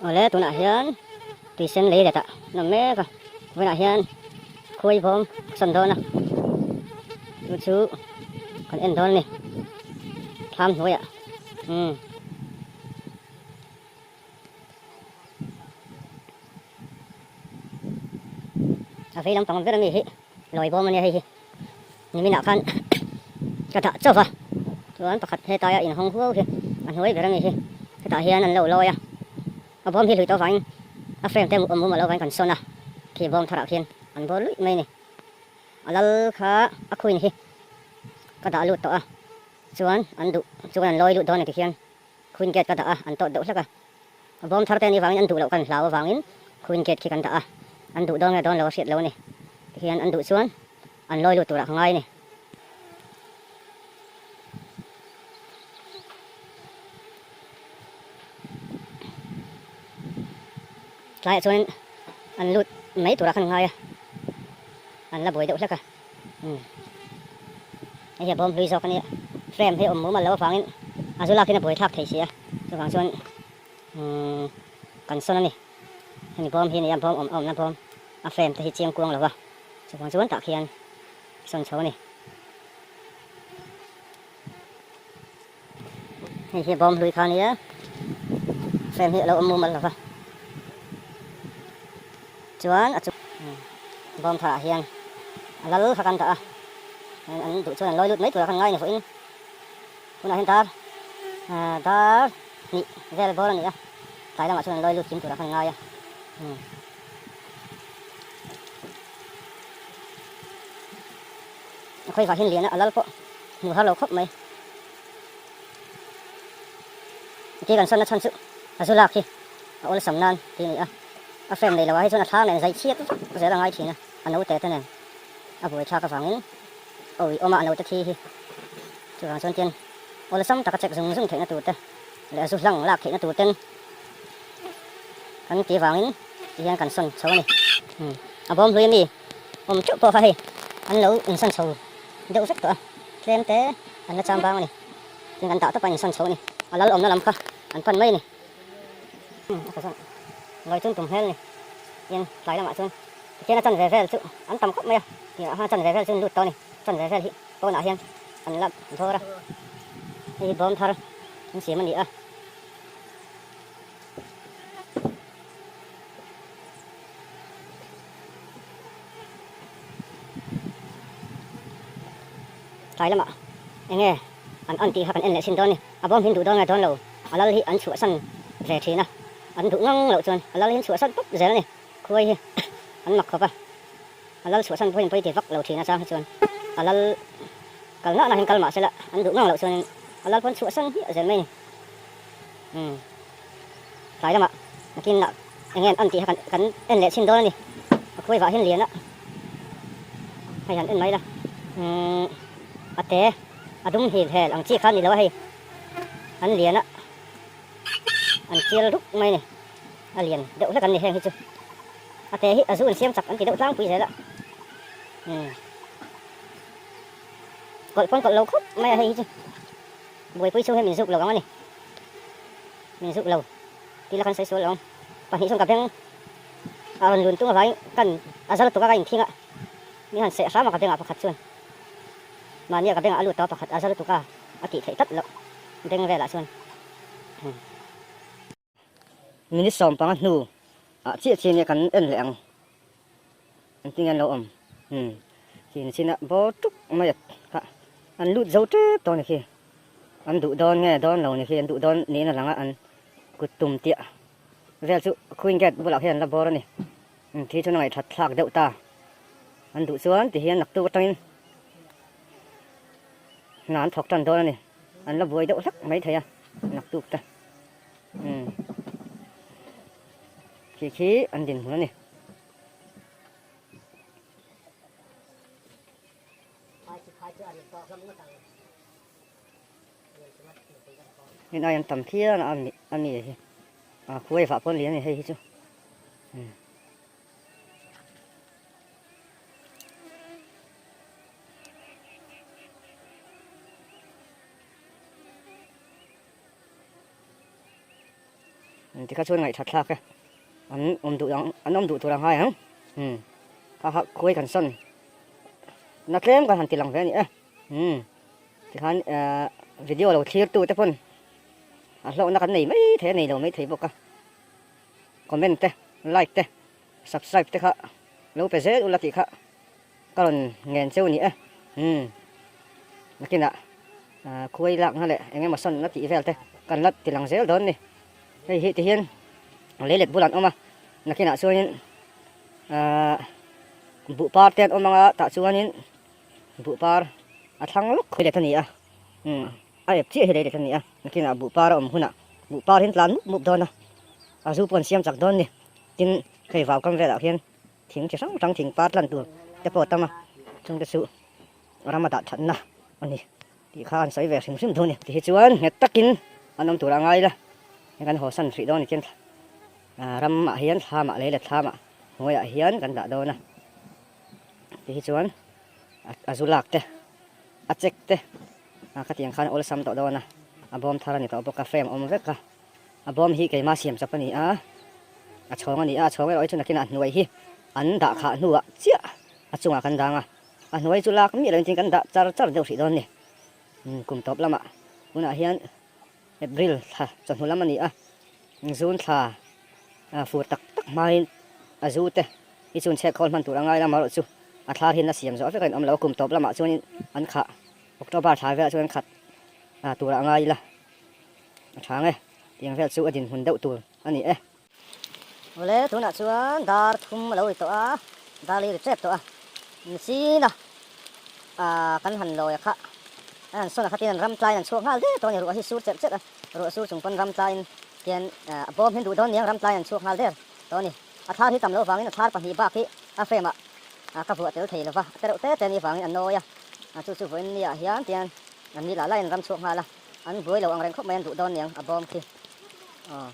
Awle tunah hian tuisen lei let ah an awm mek a, vawiinah hian khuai bawm ka sawn dawn a, chu chu kan en dawn a ni thlam hnuaiah umm. A vei lampang ber ami hi lawi bawm ania hei hi niminah khan ka dah chauh va chuan pakhat hetaia inhawng huau hi a hnuai ber ami hi hetah hian an lo lawi a a bawm hi hlui tawh vangin a frame te awm awm lo vangin kan sawn a khi bawm tharah khian an bawl luih mai a ni a lal kha a khuin hi ka dah lut tawh a chuan an duh chuan an lawi lut dawn a tikhian Queen gate ka dah a, an tawt deuh hlek a. A bawm thar te anih vangin an duh loh kan hlau avangin Queen gate khi kan dah a, an duh dawn nge dawn lo a hriat lo a ni. Tihian an duh chuan an lawi lut turah ka ngai a ni. Tlaiah chuan an lut mai turah khan ngai a, an la buai deuh hlek a. Umm hei hi a bawm hlui zawk a nia frame hi a awm mumal loh avangin a zu lakin a buai thlak thei si a chuvang chuan umm kan sawn a ni hemi bawm hi a ni a bawm awm a awmna bawm a frame te hi chiang kuang lo va chuvang chuan tah khian sawn chho a ni hei hi a bawm hlui kha a nia frame hi a lo awm mumal lo va chuan a chung bawm tharah hian a lal kha kan dah a an duh chuan an lawi lut mai turah khan ngai ni vawiin tunah hian dar dar hnih vel bawr a ni a tlai lamah chuan an lawi lut kim turah khan ngai a. A khawi vah hian lian a a lal pawh hmuh har lo khawp mai. Ti kan sawnna chhan chu a zu lak hi a awlsam nan ti a ni a, a frame nei lo ah hi chuan a thla nen zai chhiat vak zel a ngai thin a, a note te nen a buai thlak avangin awi awma a note thi hi chuvang chuan tian awlsam taka check zung zung theihna tur te leh a zu hlang lak theihna tur ten kan ti vangin ti hian kan sawn chho a ni. A bawm hlui ami awm teuh pawh kha hei an lo insawn chho deuh vek tawh a, tlem te an la cham bang a ni. Tin kan dah tawp a insawn chho a ni. A lal awmna lam kha an pan mai a ni. A ka chuan ngawi chun tum hmel a ni. Tin tlai lamah chuan tikhian a chanve vel chu an tam khawp mai a, tirah khan a chanve vel chu an lut tawh a ni. Chanve vel hi pawnah hian an la dawr a, hei hi bawm thar an siam a ni a. Tlai lamah eng nge an an tih kha kan en leh chhin dawn ni. A bawm hin duh dawn nge dawn lo, a lal hi an chhuahsan ve thin a, an duh ngang loh chuan a lal hi an chhuahsan pawp zel a ni. Khuai hi an mak khawp a, a lal chhuahsan pawhin pawi ti vak lo thin a chang hi chuan a lal kal ngah ngah hian kal mah se la an duh ngang loh chuanin a lal pawh an chhuahsan hmiah zel mai a ni. Umm tlai lamah nakin ah eng nge an tih kha kan en leh chhin dawn a ni a khuai vah hian lian a hei han en mai la umm a te a dum hil hel ang chi kha a ni lo a hei an lian a an chial ruk mai a ni a lian deuh hlek an ni heng hi chu a te hi a zu an siam chak an ti deuh tlangpui zel a umm kawlh pawn kawlh lo khawp mai a hei hi chu. Buaipui chhung hian min zuk lo ang a ni. Min zuk lo tih la kan sawi sual lo ang. Pahnih chuan ka beng a rawn lun tung avangin kan a zal tuk a ka inthing a, min han seh hram a ka bengah pakhat chuan mahnia ka bengah a lut tawh a pakhat a zal tuk a a tih theih tlat loh beng velah chuan. Minute 15 hnu ah chiah chiah nia kan en leh ang an ti nge an lo awm umm chin chin a bawr tuk mai a kha an lut zo tep tawh a ni khi an duh dawn nge dawn lo ni khi an duh dawn niin a lang a an kut tum tiah vel chu queen gate bulah khian an la bawr a ni umm khi chuan a ngaihthat thlak deuh ta an duh chuan tihian naktuk atangin hna an thawk tan dawn a ni an la buai deuh hlak maithei a naktuk te. Umm khi khi an dinhmun a ni. Heng ai an tam phian a a mi hi a khuai vah pawh an lian a ni hei hi chu umm. Tikha chuan ngaihthat thlak e. An awm duh ang, an awm duh tur a ngai ang. Umm kha kha khuai kan sawn na tlem kan han ti lang ve a ni e. Umm tikhan video lo thlir tu te pawn a hlauhna kan nei mai thei a, nei lo mai thei bawk a. Comment te, like te, subscribe te kha lo pe zel ula tih kha ka rawn ngen cheu a ni e. Umm nakinah khuai lakna leh eng emaw sawn na tih vel te kan la ti lang zel dawn a ni. Hei hi tihian leilet bulah an awm a, nakinah chuanin ahh buh par te an awm ang a, tah chuanin buh par a thlang lawk leilet a ni a, umm a ep chiah hi leilet a ni a, nakinah buh par a awm hunah buh par hi an tlan mup mup dawn a, a zu pawh an siam chak dawn a ni. Tin, hei vaukam velah hian thing chi hrang hrang thing par tlan tur te pawh a tam a, chungte chu rama dah thatna a ni. Tih kha an sawi ve hrim hrim dawn a ni. Tihi chuan nghet takin an awm tur a ngai la, heng kan haw san hrih dawn a ni chuan ramah hian thlamah lei leh thlamah hnuaiah hian kan dah dawn a. Tihi chuan a zu lak te, a check te khatiang khan a awlsam tawh dawn a, a bawm thar a ni tawh bawk a, frame a awm vek a. A bawm hi keimah siam chawp a ni a, a chhawng a ni a, a chhawng erawh hi chu nakinah hnuai hi an dah khah hnuah chiah a chungah kan dang a. A hnuai chu lak miah loin tin kan dah char char deuh hrih dawn a ni. Kum tawp lamah tunah hian April thla chawhnu lam a ni a, June thla fur tak tak hmain a zu te hi chhun chhek khawl hman tur a ngai lam erawh chu a thlar hian a siam zawh vek a inawm lo a, kum tawp lamah chuanin an khah October thla velah chuan an khat tur a ngai ila a tha ang e, tiang vel chu a dinhmun deuh tur a ni e. Awle tunah chuan dar thum a lo ri tawh a, dar li ri tep tawh a, Machine a kan han lawi a kha an han sawn a kha tin an ram tlaiin an chhuak nghal der tawh a ni, ruah hi sur cherh cherh a, ruah sur chung pawn ram tlaiin hian a bawm hian duh dawn niang ram tlaiin an chhuak nghal der tawh a ni. A thlar hi tam loh vangin a thlar pahnih bak hi a frame ah ka vuah tel thei lova, a te reuh te te ni vangin a nawi a, chu chu vawiin ni ah hian tian an ni lah laiin an ram chhuak nghal a, an buai lo ang reng khawp mai an duh dawn niang a bawm khi. Aw.